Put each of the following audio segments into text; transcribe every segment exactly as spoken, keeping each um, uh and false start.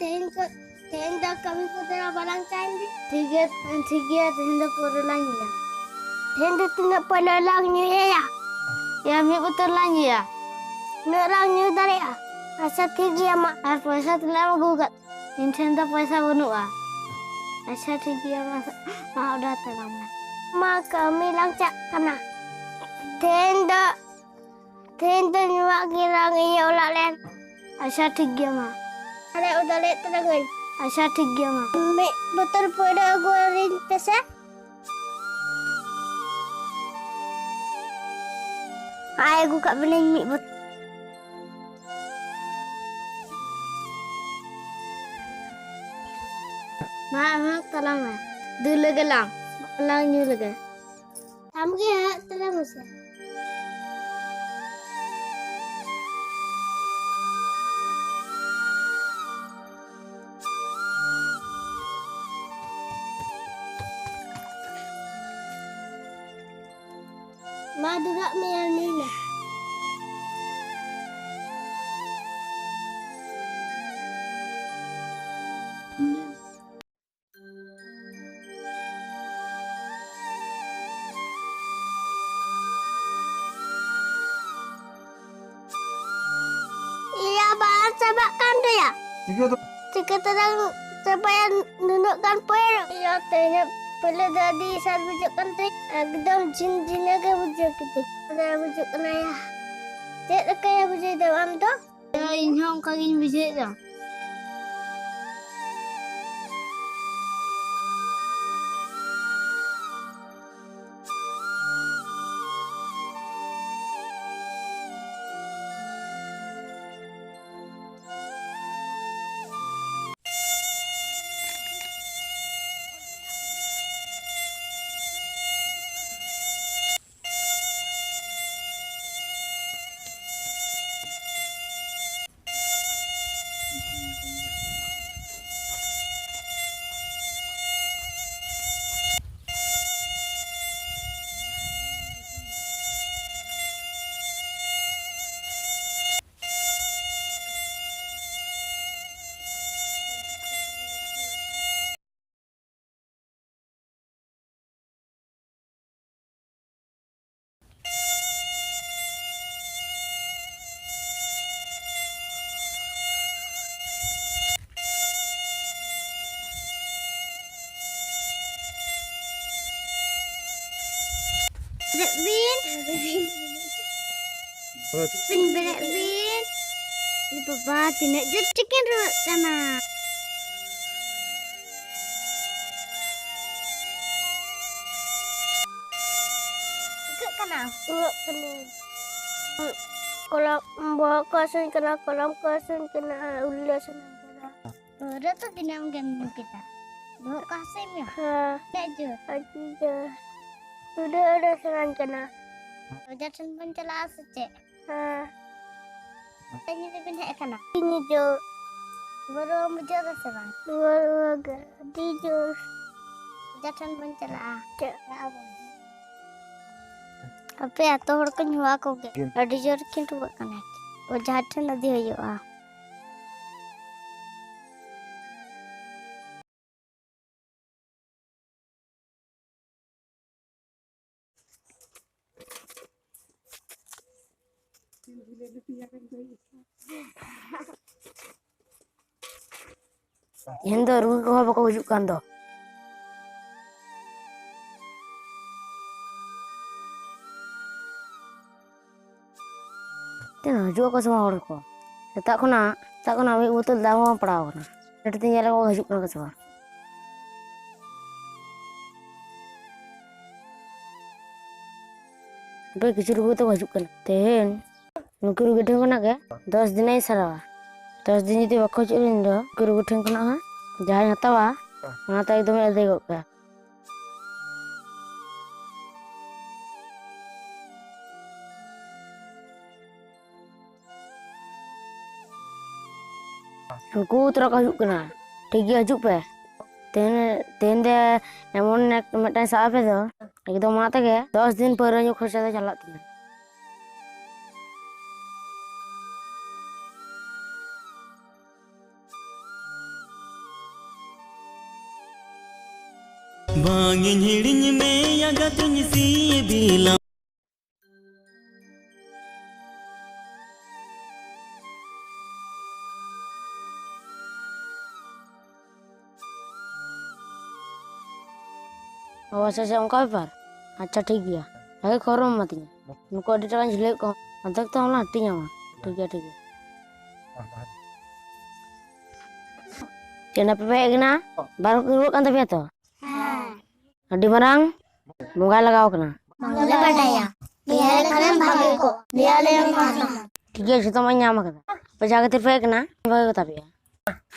ᱛᱮᱦᱮᱧ ᱠᱚ, ᱛᱮᱦᱮᱧ ᱫᱚ ᱠᱟᱹᱢᱤ ᱠᱚ ᱫᱚ ᱵᱟᱞᱟᱝ ᱪᱟᱭᱮᱱ ᱜᱮ᱾ ᱴᱷᱤᱠ ᱜᱮᱭᱟ, ᱴᱷᱤᱠ ᱜᱮᱭᱟ, ᱛᱮᱦᱮᱧ ᱫᱚ ᱯᱟᱹᱣᱨᱟᱹ ᱞᱟᱝ ᱧᱩᱭᱟ᱾ ᱛᱮᱦᱮᱧ ᱫᱚ ᱛᱤᱱᱟᱹᱜ ᱯᱟᱹᱣᱨᱟᱹ ᱞᱟᱝ ᱧᱩᱭᱟ? ᱭᱟ, ᱢᱤᱫ ᱵᱳᱛᱚᱞ ᱞᱟᱝ ᱧᱩᱭᱟ᱾ ᱩᱱᱟᱹᱜ ᱞᱟᱝ ᱧᱩ ᱫᱟᱲᱮᱭᱟᱜᱼᱟ? ᱟᱪᱪᱷᱟ, ᱴᱷᱤᱠ ᱜᱮᱭᱟ, ᱢᱟ᱾ ᱟᱨ ᱯᱚᱭᱥᱟ ᱛᱤᱱᱟᱹᱜ ᱮᱢ ᱟᱹᱜᱩ ᱟᱠᱟᱫ? ᱤᱧ ᱴᱷᱮᱱ ᱫᱚ ᱯᱚᱭᱥᱟ ᱵᱟᱹᱱᱩᱜᱼᱟ᱾ ᱟᱪᱪᱷᱟ, ᱴᱷᱤᱠ ᱜᱮᱭᱟ, ᱢᱟ, ᱢᱟ, order ᱛᱟᱞᱟᱝ ᱢᱮ᱾ ᱢᱟ, ᱠᱟᱹᱢᱤ ᱞᱟᱝ ᱪᱟᱜ ᱠᱟᱱᱟ᱾ ᱛᱮᱦᱮᱧ ᱫᱚ, ᱛᱮᱦᱮᱧ ᱫᱚ ᱧᱩᱣᱟᱜ ᱜᱮ ᱞᱟᱝ ᱤᱭᱟᱹ ᱚᱲᱟᱜ ᱞᱮᱱ᱾ ᱟᱪᱪᱷᱟ, ᱴᱷᱤᱠ ᱜᱮᱭᱟ, ᱢᱟ᱾ ᱟᱨᱮ order ᱞᱮᱫ ᱛᱟᱞᱟᱝᱟᱹᱧ᱾ ᱟᱪᱪᱷᱟ, ᱴᱷᱤᱠ ᱜᱮᱭᱟ, ᱢᱟ᱾ ᱢᱤᱫ ᱵᱳᱛᱚᱞ ᱯᱟᱹᱣᱨᱟᱹ ᱟᱹᱜᱩ ᱟᱹᱞᱤᱧ ᱯᱮᱥᱮ᱾ ᱟᱭ ᱟᱹᱜᱩ ᱠᱟᱜ ᱵᱮᱱᱟᱹᱧ ᱢᱤᱫ ᱵᱳᱛᱚᱞ᱾ ᱢᱟ, ᱮᱢᱚᱜ ᱛᱟᱞᱟᱝ ᱢᱮ᱾ ᱫᱩ ᱞᱮᱜᱮ ᱞᱟᱝ, ᱞᱟᱝ ᱧᱩ ᱞᱮᱜᱮ᱾ ᱟᱢᱜᱮ ᱦᱟᱸᱜ ᱛᱟᱞᱟᱝ ᱢᱮᱥᱮ᱾ ᱢᱟ, ᱫᱩᱲᱩᱵ ᱢᱮ, ᱧᱩᱭ ᱢᱮ᱾ ᱤᱭᱟ, ᱵᱟᱝ ᱪᱟᱵᱟᱜ ᱠᱟᱱ ᱛᱟᱭᱟ᱾ ᱪᱤᱠᱟᱹ ᱛᱮ? ᱪᱤᱠᱟᱹ ᱛᱮᱞᱟᱝ ᱪᱟᱵᱟᱭᱟ ᱱᱩᱱᱟᱹᱜ ᱜᱟᱱ ᱯᱟᱹᱣᱨᱟᱹ? ᱤᱭᱟ, ᱛᱮᱦᱮᱧᱟᱜ ᱯᱟᱹᱣᱨᱟᱹ ᱫᱚ ᱟᱹᱰᱤ ᱥᱟᱫ ᱵᱩᱡᱷᱟᱹᱜ ᱠᱟᱱ ᱛᱟᱦᱮᱸ, ᱮᱠᱫᱚᱢ ᱡᱷᱤᱱ ᱡᱷᱤᱱᱟᱹ ᱜᱮ ᱵᱩᱡᱷᱟᱹᱣ ᱠᱮᱫᱟᱹᱧ᱾ ᱟᱫᱚ ᱵᱩᱡᱷᱟᱹᱜ ᱠᱟᱱᱟ ᱭᱟ, ᱪᱮᱫ ᱞᱮᱠᱟᱭᱟ ᱵᱩᱡᱷᱟᱹᱣ ᱫᱟᱢ ᱟᱢ ᱫᱚ? ᱤᱧ ᱦᱚᱸ ᱚᱱᱠᱟ ᱜᱤᱧ ᱵᱩᱡᱷᱟᱹᱣᱮᱫᱟ᱾ ᱵᱮᱨᱮᱫ ᱵᱤᱱ᱾ ᱵᱤᱱ ᱵᱮᱨᱮᱫ ᱵᱤᱱ᱾ ᱵᱟᱵᱟ, ᱛᱤᱱᱟᱹᱜ ᱡᱳᱨ ᱪᱤᱠᱤᱱ ᱨᱩᱣᱟᱹᱜ ᱠᱟᱱᱟ᱾ ᱪᱤᱠᱟᱹᱜ ᱠᱟᱱᱟ? ᱨᱩᱣᱟᱹᱜ ᱠᱟᱹᱱᱟᱹᱧ᱾ ᱠᱚᱞᱚᱢ, ᱵᱚᱦᱚᱜ ᱠᱚ ᱦᱟᱹᱥᱩᱧ ᱠᱟᱱᱟ, ᱠᱚᱞᱚᱢ ᱠᱚ ᱦᱟᱹᱥᱩᱧ ᱠᱟᱱᱟ, ᱟᱨ ᱩᱞᱤ ᱦᱟᱹᱥᱩᱧ ᱠᱟᱱᱟ᱾ ᱯᱟᱹᱣᱨᱟᱹ ᱛᱚ ᱫᱤᱱᱟᱹᱢ ᱜᱮᱢ ᱧᱩ ᱠᱮᱫᱟ᱾ ᱵᱚᱦᱚᱜ ᱠᱚ ᱦᱟᱹᱥᱩᱭᱮᱫ ᱢᱮᱭᱟ? ᱦᱮᱸ᱾ ᱛᱤᱱᱟᱹᱜ ᱡᱳᱨ? ᱟᱹᱰᱤ ᱡᱳᱨ᱾ ᱩᱰᱟᱹ ᱩᱰᱟᱹ ᱥᱟᱱᱟᱧ ᱠᱟᱱᱟ᱾ ᱚᱡᱷᱟ ᱴᱷᱮᱱ ᱵᱚᱱ ᱪᱟᱞᱟᱜᱼᱟ ᱥᱮ ᱪᱮᱫ? ᱦᱮᱸ᱾ ᱛᱮᱦᱮᱧ ᱡᱩᱫᱤ ᱵᱤᱱ ᱦᱮᱡ ᱟᱠᱟᱱᱟ? ᱛᱤᱦᱤᱧ ᱦᱤᱡᱩᱜ᱾ ᱨᱩᱣᱟᱹ ᱵᱩᱡᱷᱟᱹᱣ ᱫᱟ ᱥᱮ ᱵᱟᱝ? ᱨᱩᱣᱟᱹ, ᱨᱩᱣᱟᱹ ᱜᱮ᱾ ᱟᱹᱰᱤ ᱡᱳᱨ᱾ ᱚᱡᱷᱟ ᱴᱷᱮᱱ ᱵᱚᱱ ᱪᱟᱞᱟᱜᱼᱟ᱾ ᱪᱮᱫ? ᱪᱟᱞᱟᱜ ᱟᱵᱚᱱ᱾ ᱟᱯᱮ ᱟᱛᱳ ᱦᱚᱲ ᱠᱚᱧ ᱦᱚᱦᱚ ᱟᱠᱚ ᱜᱮ᱾ ᱟᱹᱰᱤ ᱡᱳᱨ ᱠᱤᱱ ᱨᱩᱣᱟᱹᱜ ᱠᱟᱱᱟ᱾ ᱚᱡᱷᱟ ᱴᱷᱮᱱ ᱤᱫᱤ ᱦᱩᱭᱩᱜᱼᱟ᱾ ᱛᱮᱦᱮᱧ ᱫᱚ ᱨᱩᱜᱤ ᱠᱚᱦᱚᱸ ᱵᱟᱠᱚ ᱦᱤᱡᱩᱜ ᱠᱟᱱ ᱫᱚ᱾ ᱛᱮ ᱦᱤᱡᱩᱜ ᱟᱠᱚ ᱥᱮ ᱵᱟᱝ ᱦᱚᱲ ᱠᱚ? ᱥᱮᱛᱟᱜ ᱠᱷᱚᱱᱟᱜ, ᱥᱮᱛᱟᱜ ᱠᱷᱚᱱᱟᱜ ᱢᱤᱫ ᱵᱳᱛᱚᱞ ᱫᱟᱜ ᱦᱚᱸ ᱵᱟᱝ ᱯᱟᱲᱟᱣ ᱟᱠᱟᱱᱟ᱾ ᱥᱮᱴᱮᱨ ᱛᱤᱧ ᱧᱮᱞ ᱟᱠᱚ ᱦᱤᱡᱩᱜ ᱠᱟᱱᱟ ᱠᱚ ᱥᱮ ᱵᱟᱝ᱾ ᱦᱟᱯᱮ, ᱠᱤᱪᱷᱩ ᱨᱩᱜᱤ ᱛᱟᱠᱚ ᱦᱤᱡᱩᱜ ᱠᱟᱱᱟ᱾ ᱛᱮᱦᱮᱧ ᱱᱩᱠᱩ ᱨᱩᱜᱤ ᱴᱷᱮᱱ ᱠᱷᱚᱱᱟᱜ ᱜᱮ ᱫᱚᱥ ᱫᱤᱱ ᱤᱧ ᱥᱟᱨᱟᱣᱟ᱾ ᱫᱚᱥ ᱫᱤᱱ ᱡᱩᱫᱤ ᱵᱟᱠᱚ ᱦᱤᱡᱩᱜ ᱤᱧ ᱫᱚ, ᱱᱩᱠᱩ ᱨᱩᱜᱤ ᱴᱷᱮᱱ ᱠᱷᱚᱱᱟᱜ ᱦᱚᱸ ᱡᱟᱦᱟᱸᱧ ᱦᱟᱛᱟᱣᱟ, ᱚᱱᱟ ᱫᱚ ᱮᱠᱫᱚᱢ ᱟᱹᱫᱟᱹᱭ ᱜᱚᱫ ᱠᱟᱜᱼᱟ᱾ ᱩᱱᱠᱩ ᱛᱚᱨᱟ ᱠᱚ ᱦᱤᱡᱩᱜ ᱠᱟᱱᱟ᱾ ᱴᱷᱤᱠ ᱜᱮᱭᱟ, ᱦᱤᱡᱩᱜ ᱯᱮ᱾ ᱛᱮᱦᱮᱧ, ᱛᱮᱦᱮᱧ ᱫᱚ ᱮᱢᱚᱱ ᱮᱠ-, ᱢᱤᱫᱴᱟᱝ ᱥᱟᱵ ᱟᱯᱮ ᱫᱚ, ᱮᱠᱫᱚᱢ ᱚᱱᱟ ᱛᱮᱜᱮ ᱫᱚᱥ ᱫᱤᱱ ᱯᱟᱹᱣᱨᱟᱹ ᱧᱩ ᱠᱷᱚᱨᱪᱟ ᱫᱚ ᱪᱟᱞᱟᱜ ᱛᱤᱧᱟ᱾ ᱵᱟᱝ ᱤᱧ ᱦᱤᱲᱤᱧ ᱢᱮᱭᱟ ᱜᱟᱛᱮᱧ ᱥᱤᱵᱤᱞᱟ᱾ ᱚ, ᱟᱪᱪᱷᱟ, ᱟᱪᱪᱷᱟ, ᱚᱱᱠᱟ ᱵᱮᱯᱟᱨ? ᱟᱪᱪᱷᱟ, ᱴᱷᱤᱠ ᱜᱮᱭᱟ᱾ ᱵᱷᱟᱜᱮ ᱠᱷᱚᱵᱚᱨ ᱮᱢ ᱮᱢᱟᱫᱤᱧᱟ᱾ ᱱᱩᱠᱩ ᱟᱹᱰᱤ ᱴᱟᱠᱟᱧ ᱡᱷᱤᱞᱟᱹᱭᱮᱫ ᱠᱚᱣᱟ, ᱟᱫᱚ ᱛᱚ ᱚᱱᱟ ᱦᱟᱹᱴᱤᱧ ᱟᱢᱟ᱾ ᱴᱷᱤᱠ ᱜᱮᱭᱟ, ᱴᱷᱤᱠ ᱜᱮᱭᱟ᱾ ᱪᱮᱫ ᱱᱟᱯᱮ ᱯᱮ ᱦᱮᱡ ᱠᱟᱱᱟ? ᱵᱟᱨ ᱦᱚᱲ ᱠᱤᱱ ᱨᱩᱣᱟᱹᱜ ᱠᱟᱱ ᱛᱟᱯᱮᱭᱟ ᱛᱚ? ᱦᱮᱸ᱾ ᱟᱹᱰᱤ ᱢᱟᱨᱟᱝ ᱵᱚᱸᱜᱟᱭ ᱞᱟᱜᱟᱣ ᱠᱟᱱᱟ᱾ ᱵᱟᱝᱞᱮ ᱵᱟᱰᱟᱭᱟ᱾ ᱞᱟᱹᱭ ᱟᱞᱮ ᱠᱷᱟᱱᱮᱢ ᱵᱷᱟᱜᱮ ᱠᱚᱜ᱾ ᱞᱟᱹᱭ ᱟᱞᱮ ᱢᱮ ᱢᱟ᱾ ᱴᱷᱤᱠ ᱜᱮᱭᱟ, ᱡᱷᱚᱛᱚ ᱢᱟᱧ ᱧᱟᱢ ᱟᱠᱟᱫᱟ᱾ ᱟᱯᱮ ᱡᱟᱦᱟᱸ ᱠᱷᱟᱹᱛᱤᱨ ᱯᱮ ᱦᱮᱡ ᱠᱟᱱᱟ, ᱵᱷᱟᱜᱮ ᱠᱚ ᱛᱟᱯᱮᱭᱟ᱾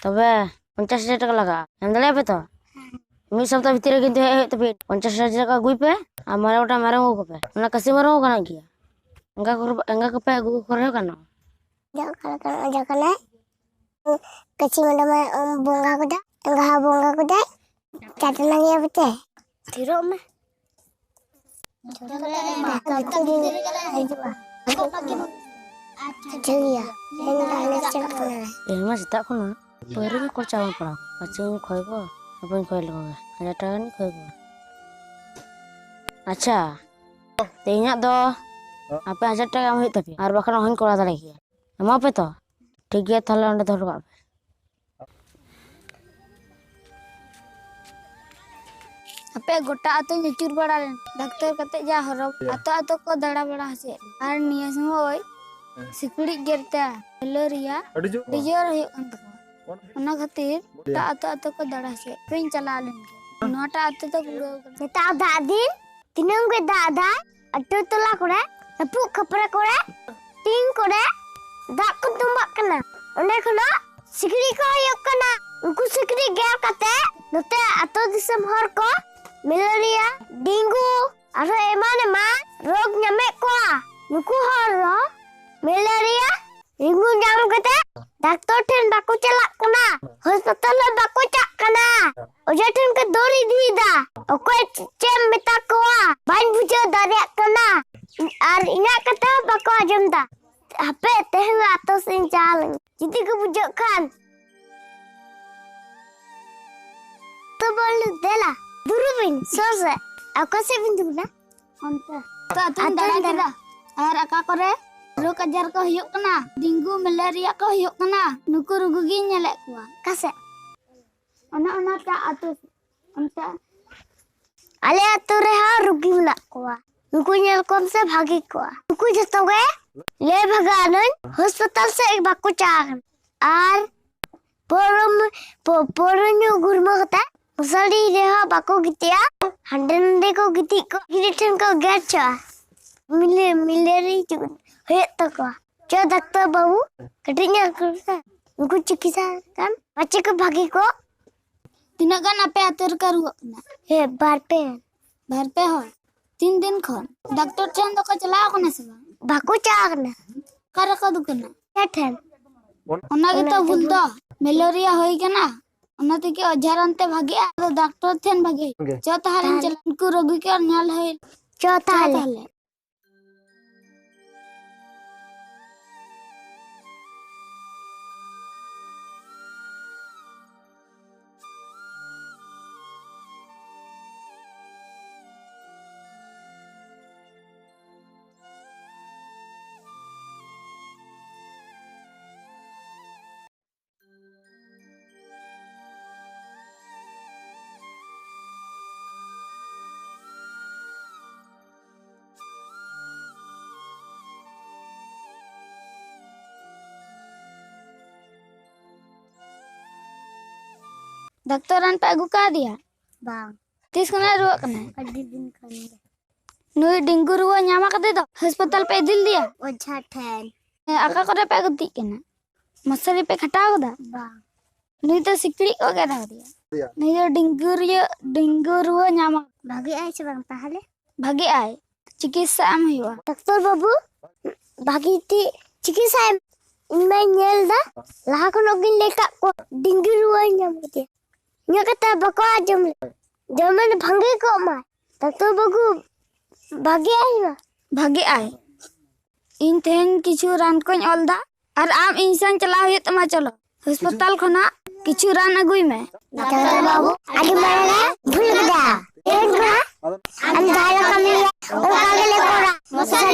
ᱛᱚᱵᱮ ᱯᱚᱧᱪᱟᱥ ᱦᱟᱡᱟᱨ ᱴᱟᱠᱟ ᱞᱟᱜᱟᱜᱼᱟ, ᱮᱢ ᱫᱟᱲᱮᱭᱟᱜᱼᱟ ᱯᱮ ᱛᱚ? ᱢᱤᱫ ᱥᱚᱯᱛᱟᱦ ᱵᱷᱤᱛᱤᱨ ᱨᱮ ᱠᱤᱱᱛᱩ ᱦᱮᱡ ᱦᱩᱭᱩᱜ ᱛᱟᱯᱮᱭᱟ᱾ ᱯᱚᱧᱪᱟᱥ ᱦᱟᱡᱟᱨ ᱴᱟᱠᱟ ᱟᱹᱜᱩᱭ ᱯᱮ ᱟᱨ ᱢᱚᱬᱮ ᱜᱚᱴᱟᱝ ᱢᱮᱨᱚᱢ ᱟᱹᱜᱩ ᱠᱚᱯᱮ, ᱚᱱᱟ ᱠᱟᱹᱥᱤ ᱢᱮᱨᱚᱢ ᱦᱚᱸ ᱜᱟᱱᱚᱜ ᱜᱮᱭᱟ᱾ ᱮᱸᱜᱟ ᱠᱚ, ᱮᱸᱜᱟ ᱠᱚᱯᱮ ᱟᱹᱜᱩ ᱠᱚ ᱨᱮᱦᱚᱸ ᱜᱟᱱᱚᱜᱼᱟ᱾ ᱡᱚᱜ ᱠᱟᱱᱟ, ᱡᱚᱜ ᱠᱟᱱᱟᱭ᱾ ᱠᱟᱹᱪᱤ ᱢᱮᱰᱟᱢᱮ ᱵᱚᱸᱜᱟ ᱠᱮᱫᱟ, ᱮᱸᱜᱟ ᱦᱚᱸ ᱵᱚᱸᱜᱟ ᱠᱮᱫᱟᱭ᱾ ᱪᱟᱴᱱᱟ ᱜᱮᱭᱟ ᱯᱮ ᱪᱮ? ᱛᱷᱤᱨᱚᱜ ᱢᱮ᱾ ᱡᱚᱛᱚ ᱜᱮ ᱦᱤᱡᱩᱜᱼᱟ᱾ ᱴᱷᱤᱠ ᱜᱮᱭᱟ᱾ ᱤᱧ ᱫᱚ ᱮᱱᱮᱡ ᱪᱟᱞᱟᱜ ᱠᱟᱱᱟ᱾ ᱛᱮᱦᱮᱧ ᱢᱟ ᱥᱮᱛᱟᱜ ᱠᱷᱚᱱᱟᱜ ᱯᱟᱹᱣᱨᱟᱹ ᱜᱮ ᱠᱚ ᱪᱟᱵᱟ ᱯᱟᱲᱟᱣ᱾ ᱯᱟᱪᱮᱧ ᱠᱷᱚᱭ ᱠᱚᱣᱟ, ᱦᱟᱯᱮᱧ ᱠᱷᱚᱭ ᱞᱮᱠᱚ ᱜᱮ᱾ ᱦᱟᱡᱟᱨ ᱴᱟᱠᱟ ᱜᱟᱱᱤᱧ ᱠᱷᱚᱭ ᱠᱚᱣᱟ᱾ ᱟᱪᱪᱷᱟ, ᱛᱮᱦᱮᱧᱟᱜ ᱫᱚ ᱟᱯᱮ ᱦᱟᱡᱟᱨ ᱴᱟᱠᱟ ᱮᱢ ᱦᱩᱭᱩᱜ ᱛᱟᱯᱮᱭᱟ, ᱟᱨ ᱵᱟᱠᱷᱟᱱ ᱚᱦᱚᱧ ᱠᱚᱨᱟᱣ ᱫᱟᱲᱮ ᱠᱮᱭᱟ᱾ ᱮᱢᱟ ᱯᱮ ᱛᱚ? ᱴᱷᱤᱠ ᱜᱮᱭᱟ, ᱛᱟᱦᱞᱮ ᱚᱸᱰᱮ ᱫᱚᱦᱚ ᱦᱚᱴᱚ ᱠᱟᱜ ᱯᱮ᱾ ᱟᱯᱮ ᱜᱚᱴᱟ ᱟᱹᱛᱩᱧ ᱟᱹᱪᱩᱨ ᱵᱟᱲᱟ ᱞᱮᱱ, ᱰᱟᱠᱛᱟᱨ ᱠᱟᱛᱮ ᱡᱟ ᱦᱚᱨᱚᱜ, ᱟᱹᱛᱩ ᱟᱹᱛᱩ ᱠᱚ ᱫᱟᱬᱟ ᱵᱟᱲᱟ ᱦᱚᱪᱚᱭᱮᱫ ᱞᱮ᱾ ᱟᱨ ᱱᱤᱭᱟᱹ ᱥᱚᱢᱚᱭ ᱥᱤᱠᱲᱤᱡ ᱜᱮᱨ ᱛᱮ ᱢᱮᱞᱮᱨᱤᱭᱟ ᱟᱹᱰᱤ ᱡᱳᱨ ᱟᱹᱰᱤ ᱡᱳᱨ ᱦᱩᱭᱩᱜ ᱠᱟᱱ ᱛᱟᱠᱚᱣᱟ᱾ ᱚᱱᱟ ᱠᱷᱟᱹᱛᱤᱨ ᱜᱚᱴᱟ ᱟᱹᱛᱩ ᱟᱹᱛᱩ ᱠᱚ ᱫᱟᱬᱟ ᱦᱚᱪᱚᱭᱮᱫ ᱞᱮ᱾ ᱤᱧ ᱪᱟᱞᱟᱣ ᱞᱮᱱ ᱜᱮ᱾ ᱱᱚᱣᱟᱴᱟᱜ ᱟᱹᱛᱩ ᱫᱚ ᱯᱩᱨᱟᱹᱣ ᱠᱟᱱᱟ᱾ ᱱᱮᱛᱟᱨ ᱫᱟᱜ ᱫᱤᱱ ᱫᱤᱱᱟᱹᱢ ᱜᱮ ᱫᱟᱜ ᱮᱫᱟᱭ᱾ ᱟᱹᱛᱩ ᱴᱚᱞᱟ ᱠᱚᱨᱮ, ᱨᱟᱹᱯᱩᱫ ᱠᱷᱟᱯᱨᱟ ᱠᱚᱨᱮ, ᱴᱤᱱ ᱠᱚᱨᱮ ᱫᱟᱜ ᱠᱚ ᱛᱚᱸᱵᱟᱜ ᱠᱟᱱᱟ᱾ ᱚᱸᱰᱮ ᱠᱷᱚᱱᱟᱜ ᱥᱤᱠᱲᱤᱡ ᱠᱚ ᱦᱩᱭᱩᱜ ᱠᱟᱱᱟ᱾ ᱩᱱᱠᱩ ᱥᱤᱠᱲᱤᱡ ᱜᱮᱨ ᱠᱟᱛᱮ ᱱᱚᱛᱮ ᱟᱹᱛᱩ ᱫᱤᱥᱚᱢ ᱦᱚᱲ ᱠᱚ ᱢᱮᱞᱮᱨᱤᱭᱟ, ᱰᱮᱝᱜᱩ, ᱟᱨᱦᱚᱸ ᱮᱢᱟᱱ ᱮᱢᱟᱱ ᱨᱳᱜᱽ ᱧᱟᱢᱮᱫ ᱠᱚᱣᱟ᱾ ᱱᱩᱠᱩ ᱦᱚᱲ ᱫᱚ ᱢᱮᱞᱮᱨᱤᱭᱟ ᱰᱮᱝᱜᱩ ᱧᱟᱢ ᱠᱟᱛᱮ ᱰᱟᱠᱛᱚᱨ ᱴᱷᱮᱱ ᱵᱟᱠᱚ ᱪᱟᱞᱟᱜ ᱠᱟᱱᱟ, ᱦᱚᱥᱯᱤᱴᱟᱞ ᱦᱚᱸ ᱵᱟᱠᱚ ᱪᱟᱜ ᱠᱟᱱᱟ᱾ ᱚᱡᱷᱟ ᱴᱷᱮᱱ ᱠᱚ ᱫᱟᱹᱲ ᱤᱫᱤᱭᱮᱫᱟ᱾ ᱚᱠᱚᱭ ᱪᱮᱫ ᱮᱢ ᱢᱮᱛᱟ ᱠᱚᱣᱟ? ᱵᱟᱹᱧ ᱵᱩᱡᱷᱟᱹᱣ ᱫᱟᱲᱮᱭᱟᱜ ᱠᱟᱱᱟ᱾ ᱟᱨ ᱤᱧᱟᱹᱜ ᱠᱟᱛᱷᱟ ᱦᱚᱸ ᱵᱟᱠᱚ ᱟᱸᱡᱚᱢ ᱮᱫᱟ᱾ ᱦᱟᱯᱮ, ᱛᱮᱦᱮᱧ ᱟᱛᱳ ᱥᱮᱫ ᱤᱧ ᱪᱟᱞᱟᱣ ᱞᱮᱱ ᱜᱮ᱾ ᱡᱩᱫᱤ ᱠᱚ ᱵᱩᱡᱷᱟᱹᱜ ᱠᱷᱟᱱ᱾ ᱛᱚ ᱵᱚᱞ ᱫᱮᱞᱟ, ᱫᱩᱲᱩᱵ ᱵᱤᱱ, ᱥᱚᱨ ᱥᱮ᱾ ᱚᱠᱟ ᱥᱮᱫ ᱵᱤᱱ ᱫᱩᱲᱩᱵ ᱮᱱᱟ? ᱚᱱᱛᱮ᱾ ᱛᱚ ᱟᱛᱳᱧ ᱟᱛᱳᱧ ᱫᱟᱬᱟ ᱫᱟᱬᱟ᱾ ᱠᱮᱫᱟ᱾ ᱟᱨ ᱚᱠᱟ ᱠᱚᱨᱮ ᱨᱳᱜᱽ ᱟᱡᱟᱨ ᱠᱚ ᱦᱩᱭᱩᱜ ᱠᱟᱱᱟ, ᱰᱮᱝᱜᱩ, ᱢᱮᱞᱮᱨᱤᱭᱟ ᱠᱚ ᱦᱩᱭᱩᱜ ᱠᱟᱱᱟ, ᱱᱩᱠᱩ ᱨᱩᱜᱤ ᱜᱤᱧ ᱧᱮᱞᱮᱫ ᱠᱚᱣᱟ᱾ ᱚᱠᱟ ᱥᱮᱫ? ᱚᱱᱮ ᱚᱱᱟᱴᱟᱜ ᱟᱛᱳ, ᱚᱱᱛᱮ᱾ ᱟᱞᱮ ᱟᱛᱳ ᱨᱮᱦᱚᱸ ᱨᱩᱜᱤ ᱢᱮᱱᱟᱜ ᱠᱚᱣᱟ᱾ ᱩᱱᱠᱩ ᱧᱮᱞ ᱠᱚᱢ ᱥᱮ ᱵᱷᱟᱹᱜᱤ ᱠᱚᱜᱼᱟ᱾ ᱩᱱᱠᱩ ᱡᱷᱚᱛᱚ ᱜᱮ ᱞᱟᱹᱭ ᱵᱷᱟᱜᱟᱣ ᱱᱟᱹᱧ, ᱦᱚᱥᱯᱤᱴᱟᱞ ᱥᱮᱫ ᱵᱟᱠᱚ ᱪᱟ ᱟᱠᱟᱱᱟ᱾ ᱟᱨ ᱯᱟᱹᱣᱨᱟᱹ, ᱯᱟᱹ-, ᱯᱟᱹᱣᱨᱟᱹ ᱧᱩ ᱜᱩᱨᱢᱟᱹ ᱠᱟᱛᱮ ᱢᱚᱥᱟᱨᱤ ᱨᱮᱦᱚᱸ ᱵᱟᱠᱚ ᱜᱤᱛᱤᱡᱼᱟ, ᱦᱟᱸᱰᱮ ᱱᱟᱰᱮ ᱠᱚ ᱜᱤᱛᱤᱡ ᱠᱚ, ᱜᱤᱛᱤᱡ ᱴᱷᱮᱱ ᱠᱚ ᱜᱮᱨ ᱦᱚᱪᱚᱜᱼᱟ᱾ ᱢᱤᱞᱮ-, ᱢᱤᱞᱮᱨᱤ ᱦᱩᱭᱩᱜ ᱛᱟᱠᱚᱣᱟ᱾ ᱪᱚ ᱰᱟᱠᱛᱟᱨ ᱵᱟᱹᱵᱩ, ᱠᱟᱹᱴᱤᱡ ᱧᱮᱞ ᱠᱚᱢ ᱥᱮ᱾ ᱩᱱᱠᱩ ᱪᱤᱠᱤᱛᱥᱟ ᱠᱟᱱ ᱯᱟᱪᱮ ᱠᱚ ᱵᱷᱟᱹᱜᱤ ᱠᱚ᱾ ᱛᱤᱱᱟᱹᱜ ᱜᱟᱱ ᱟᱯᱮ ᱟᱹᱛᱩ ᱨᱮᱠᱚ ᱨᱩᱣᱟᱹᱜ ᱠᱟᱱᱟ? ᱦᱮᱸ, ᱵᱟᱨ ᱯᱮ᱾ ᱵᱟᱨ ᱯᱮ ᱦᱚᱲ? ᱛᱤᱱ ᱫᱤᱱ ᱠᱷᱚᱱ? ᱰᱟᱠᱛᱚᱨ ᱴᱷᱮᱱ ᱫᱚᱠᱚ ᱪᱟᱞᱟᱣ ᱠᱟᱱᱟ ᱥᱮ ᱵᱟᱝ? ᱵᱟᱠᱚ ᱪᱟᱞᱟᱣ ᱠᱟᱱᱟ᱾ ᱚᱠᱟ ᱨᱮᱠᱚ ᱫᱩᱠᱟᱱᱟ? ᱟᱯᱮ ᱴᱷᱮᱱ᱾ ᱚᱱᱟ ᱜᱮᱛᱚ ᱚᱱᱟ ᱵᱷᱩᱞ ᱜᱮᱛᱚ ᱫᱚ᱾ ᱢᱮᱞᱮᱨᱤᱭᱟ ᱦᱩᱭ ᱠᱟᱱᱟ, ᱚᱱᱟ ᱛᱮᱜᱮ ᱚᱡᱷᱟ ᱨᱟᱱ ᱛᱮ ᱵᱷᱟᱜᱮᱜᱼᱟ, ᱟᱫᱚ ᱰᱟᱠᱛᱚᱨ ᱴᱷᱮᱱ ᱵᱷᱟᱜᱮ᱾ ᱜᱮ᱾ ᱪᱚ ᱛᱟᱦᱞᱮ ᱛᱟᱦᱞᱮ᱾ ᱪᱟᱞᱟᱜ, ᱩᱱᱠᱩ ᱨᱳᱜᱤ ᱠᱚ ᱧᱮᱞ ᱦᱩᱭ᱾ ᱪᱚ ᱛᱟᱦᱞᱮ᱾ ᱛᱟᱦᱞᱮ᱾ ᱰᱟᱠᱛᱚᱨ ᱨᱟᱱ ᱯᱮ ᱟᱹᱜᱩ ᱠᱟᱣᱫᱮᱭᱟ? ᱵᱟᱝ᱾ ᱛᱤᱥ ᱠᱷᱚᱱᱟᱜ ᱨᱩᱣᱟᱹᱜ ᱠᱟᱱᱟᱭ? ᱟᱹᱰᱤ ᱫᱤᱱ ᱠᱷᱚᱱ ᱜᱮ᱾ ᱱᱩᱭ ᱰᱮᱝᱜᱩ ᱨᱩᱣᱟᱹ ᱧᱟᱢ ᱟᱠᱟᱫᱮ ᱫᱚ ᱦᱟᱥᱯᱟᱛᱟᱞ ᱯᱮ ᱤᱫᱤ ᱞᱮᱫᱮᱭᱟ? ᱚᱡᱷᱟ ᱴᱷᱮᱱ᱾ ᱦᱮᱸ, ᱚᱠᱟ ᱠᱚᱨᱮ ᱯᱮ ᱜᱤᱛᱤᱡ ᱠᱟᱱᱟ? ᱢᱚᱥᱟᱨᱤ ᱯᱮ ᱠᱷᱟᱴᱟᱣ ᱠᱟᱫᱟ? ᱵᱟᱝ᱾ ᱱᱩᱭ ᱫᱚ ᱥᱤᱠᱲᱤᱡ ᱠᱚ ᱜᱮᱨ ᱟᱠᱟᱫᱮᱭᱟ᱾ ᱱᱩᱭ ᱫᱚ ᱰᱮᱝᱜᱩ ᱨᱩᱣᱟᱹ, ᱰᱮᱝᱜᱩ ᱨᱩᱣᱟᱹ ᱧᱟᱢ ᱟᱠᱟᱫᱮᱭᱟ᱾ ᱵᱷᱟᱜᱮᱜ ᱟᱭ ᱥᱮ ᱵᱟᱝ ᱛᱟᱦᱞᱮ? ᱵᱷᱟᱜᱮᱜ ᱟᱭ, ᱪᱤᱠᱤᱛᱥᱟ ᱮᱢ ᱦᱩᱭᱩᱜᱼᱟ᱾ ᱰᱟᱠᱛᱚᱨ ᱵᱟᱹᱵᱩ, ᱵᱷᱟᱜᱮ ᱛᱮ ᱪᱤᱠᱤᱛᱥᱟ ᱮᱢ, ᱤᱧ ᱢᱟᱧ ᱧᱮᱞ ᱫᱟ, ᱞᱟᱦᱟ ᱠᱷᱚᱱᱟᱜ ᱜᱤᱧ ᱞᱟᱹᱭ ᱠᱟᱜ ᱠᱚᱣᱟ, ᱰᱮᱝᱜᱩ ᱨᱩᱣᱟᱹ ᱧᱟᱢ ᱠᱮᱫᱮᱭᱟ᱾ ᱤᱧᱟᱹᱜ ᱠᱟᱛᱷᱟ ᱵᱟᱠᱚ ᱟᱸᱡᱚᱢ ᱞᱮᱫᱟ᱾ ᱡᱮᱢᱚᱱ ᱵᱷᱟᱜᱮ ᱠᱚᱜ ᱢᱟᱭ᱾ ᱰᱟᱠᱛᱚᱨ ᱵᱟᱹᱵᱩ, ᱵᱷᱟᱜᱮ ᱟᱭ ᱢᱟ᱾ ᱵᱷᱟᱜᱮ ᱟᱭ᱾ ᱤᱧ ᱛᱮᱦᱮᱧ ᱠᱤᱪᱷᱩ ᱨᱟᱱ ᱠᱚᱧ ᱚᱞ ᱫᱟ, ᱟᱨ ᱟᱢ ᱤᱧ ᱥᱟᱶ ᱪᱟᱞᱟᱣ ᱦᱩᱭᱩᱜ ᱛᱟᱢᱟ᱾ ᱪᱚᱞᱚ, ᱦᱟᱥᱯᱟᱛᱟᱞ ᱠᱷᱚᱱᱟᱜ ᱠᱤᱪᱷᱩ ᱨᱟᱱ ᱟᱹᱜᱩᱭ ᱢᱮ᱾ ᱰᱟᱠᱛᱟᱨ ᱵᱟᱹᱵᱩ, ᱟᱹᱰᱤ ᱢᱟᱨᱟᱝ ᱮ ᱵᱷᱩᱞ ᱠᱮᱫᱟ᱾ ᱴᱷᱤᱠ ᱠᱟᱱᱟ? ᱟᱢ ᱡᱟᱦᱟᱸ ᱞᱮᱠᱟᱢ ᱞᱟᱹᱭᱟ, ᱚᱱᱠᱟ ᱜᱮᱞᱮ ᱠᱚᱨᱟ᱾ ᱢᱚᱥᱟᱨᱤ